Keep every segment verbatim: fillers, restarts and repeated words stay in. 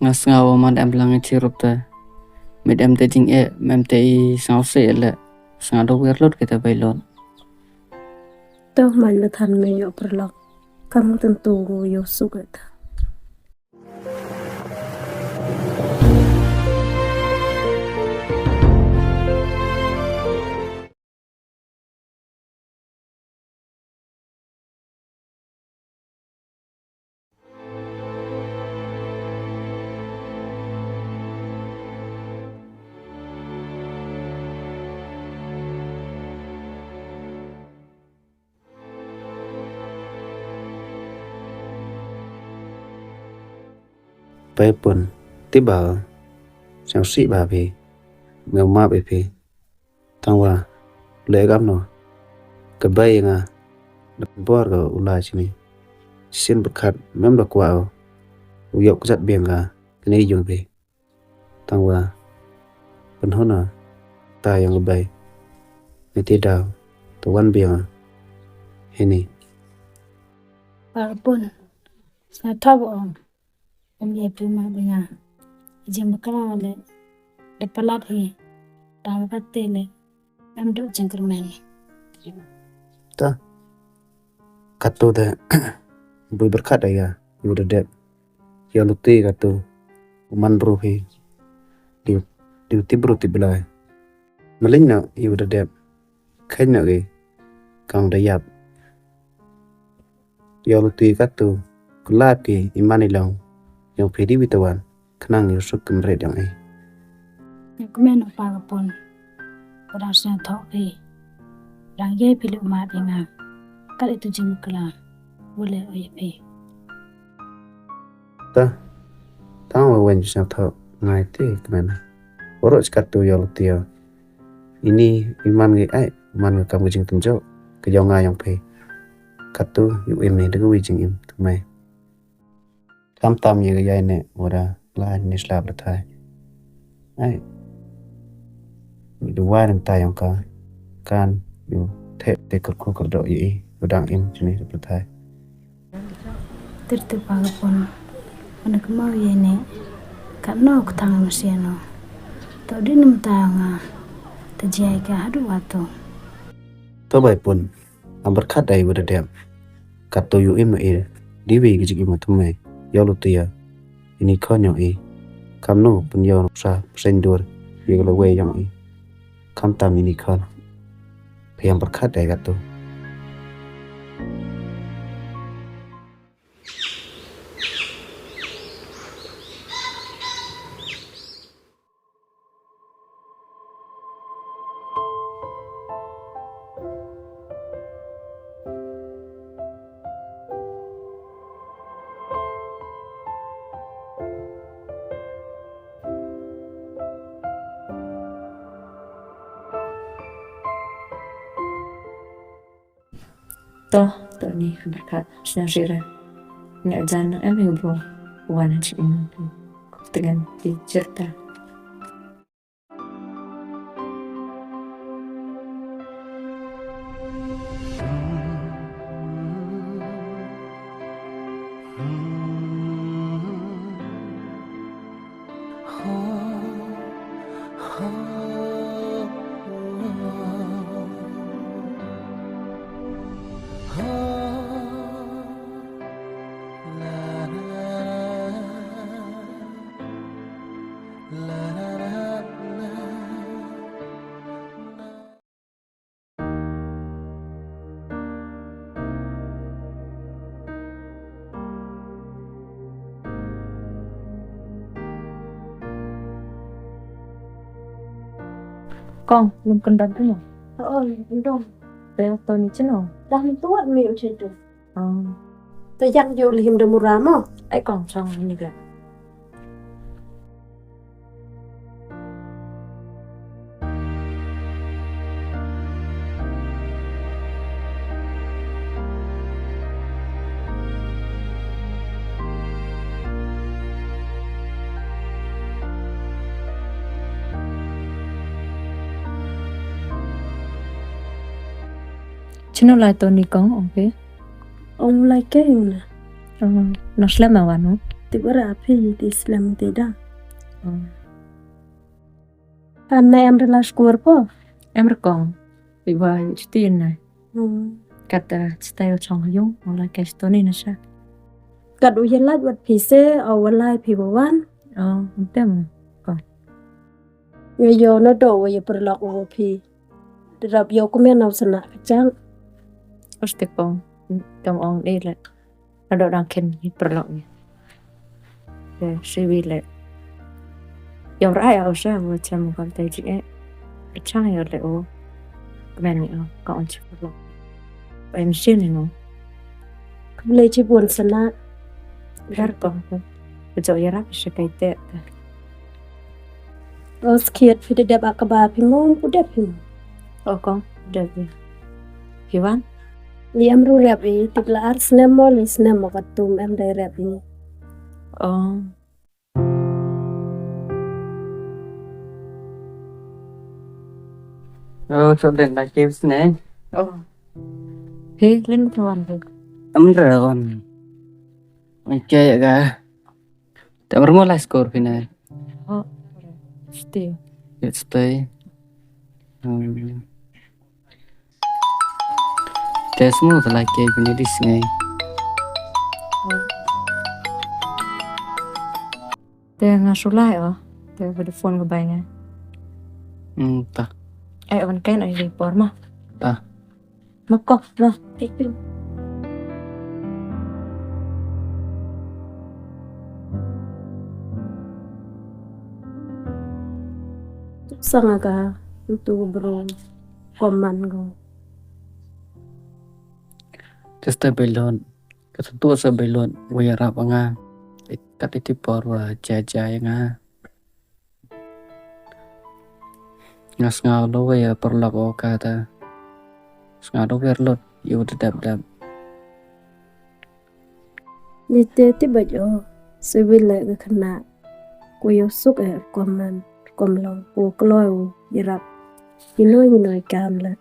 Nga sngaw wa man em lang i chirup te. Mit em te jing e, em te i sngaw se le. Sngaw do wer lot kita bai lot. To man le than me yo perlok. Kamu tentu yo suk ta. Bai pun, ti ba, sñiaw sih ba phi, nga map i phi. Tang wa, le kam no, ka bai nga, da bor ka u lai chini. Sin berkat, mem da kwah u, u yok kjat biang ka, kani yung phi. Tang wa, pynhun na, ta yong ka bai. Ni ti daw, ta wan biang, hini. Ba pun, sa thop ong. Em ye phi ma bi nga. Jing bakla le. De palat hi. Tang wa te le. Em du jingkyrmen. Ta. Katu de. Bui berkat da ya. Yu da dep. Ya luti katu. U man bru hi. Diu, diu ti bru ti belai. Maling na yu da dep. Khen na ki. Kang da yap. Yow luti katu, kulap ki i man i long, yong phi di wi tawan, khnang yow suk kynrad yong i. Nga kmen u pa ka pun, u dang sñiawthooh phi, dang ye phi le u map i nga, kat itu jingbakla, wa le u ye phi. Ta, tang wa wen sñiawthooh, ngai te kmen. Waroh chi katu yow luti yow. Ini i man ngi ai, man ngi kam ka jingtynjuh, ka yong nga yong phi. Katu, yow im i da ka wi jingim, thymmai. Kam tam ya ka yai ne, wa da, la ni slap la thai. Ai. Ni da wa nang ta yong ka, kan, yow, the, te kyrkhu kyrdoh ya i, wa dang im, chini, la thai. Tir te pa ka pun, wa na kynmaw ya ne, kat no ka thang masian no. To di nam ta nga, ta jai ka hadu wa to. To bai pun, am berkat dei wa da dep. Kat to yow im no i, di wi ka jingim thymmai, yow luti ya. Ini khon yong i, kam no pun yow nuksa, psen dur, ya ka lawei yong i. Kam tam ini khon. Phi am berkat dei katu. To, to ni berkat sñiaw sih re. Nga jan em i bro. Wan chi in. Tegan ti cerita. Kong, lum kyndon tu mo? Oo, lum kyndon. Te to ni chno? Dah ni tuat mi u chno. Te yang yow lihim da mura mo. Ai kong chong ni ka. Chino lai to ni kong, ong phi? Ong lai ke ing na. Oh, no slem a wan u? Ti bara phi ti slem ti da. Hmm. An na em rela skur po? Em rekong. Ti ba yu chiti na. Hmm. Kat, eh, chita yo chong yung, wala ke chito ni na sha. Kat u yalaj wat phi se, o wala phi bawan. Oh, tem ko. Yo yo no do wa ya perlok u phi. Derap yo kumya nau sana kachang. Oste ko, kam ong de le. Ado dang ken hi perlok ni. Te siwi le. Yo rai au sa wa cham kam te ji e. Chang yo le o. Kmen ni o ka on chi perlok. Em sin ni no. Kble chi bun sana. Dar ko. Ko jo ya rap sa kai te. Os khiat phi de dep akaba phi mom ku dep phi. O kong, dep phi. Phi wan? Li em ru rep i, tip la ar snem mo, li snem mo katum em dai rep i. Oh. Oh, so den la ke sne. Oh. He, len ko wan ko. Am ra wan. Oke ya ga. Te am ru mo la skur phi ne. Oh. Stay. Let's stay. Hmm. Te smu te la ke bini dis ngai. Te nga sulai o. Te bada phone ka bai ngai. Hmm, ta. Eh, wan kain ai di por ma. Ta. Ma ko, ma. Tuk sanga ka, tu bro. Koman ko. Testa belon. Ka tu sa belon. Wa ya rap nga. Kat iti por wa jaja ya nga. Nga sngaw lo wa ya perlok o ka ta. Sngaw lo wer lot. Yo da dap dap. Ni te ti bait o. Siwi le ka khana. Ku yo suk e koman. Kom lo. Ku kloi u. Ya rap. Ino ino i kam le.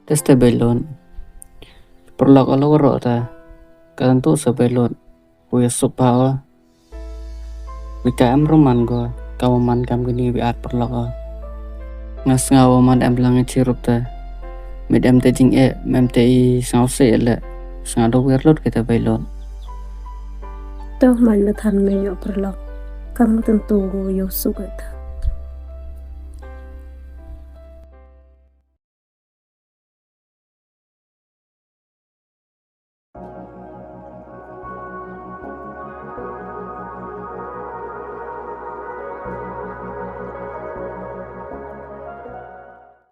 Testa belon. Perlok o lo ro ta. Ka tu sa belon. Ku ya suk pa o. Wi ka em ru man ko, ka wa man kam kini wi ar perlok o. Nga sngaw wa man em lang i chirup te. Mit em te jing e, mem te i sngaw se le. Sngaw do wer lot kita bai lot. To man na than me yo perlok. Kam tentu ko yo suk e ta.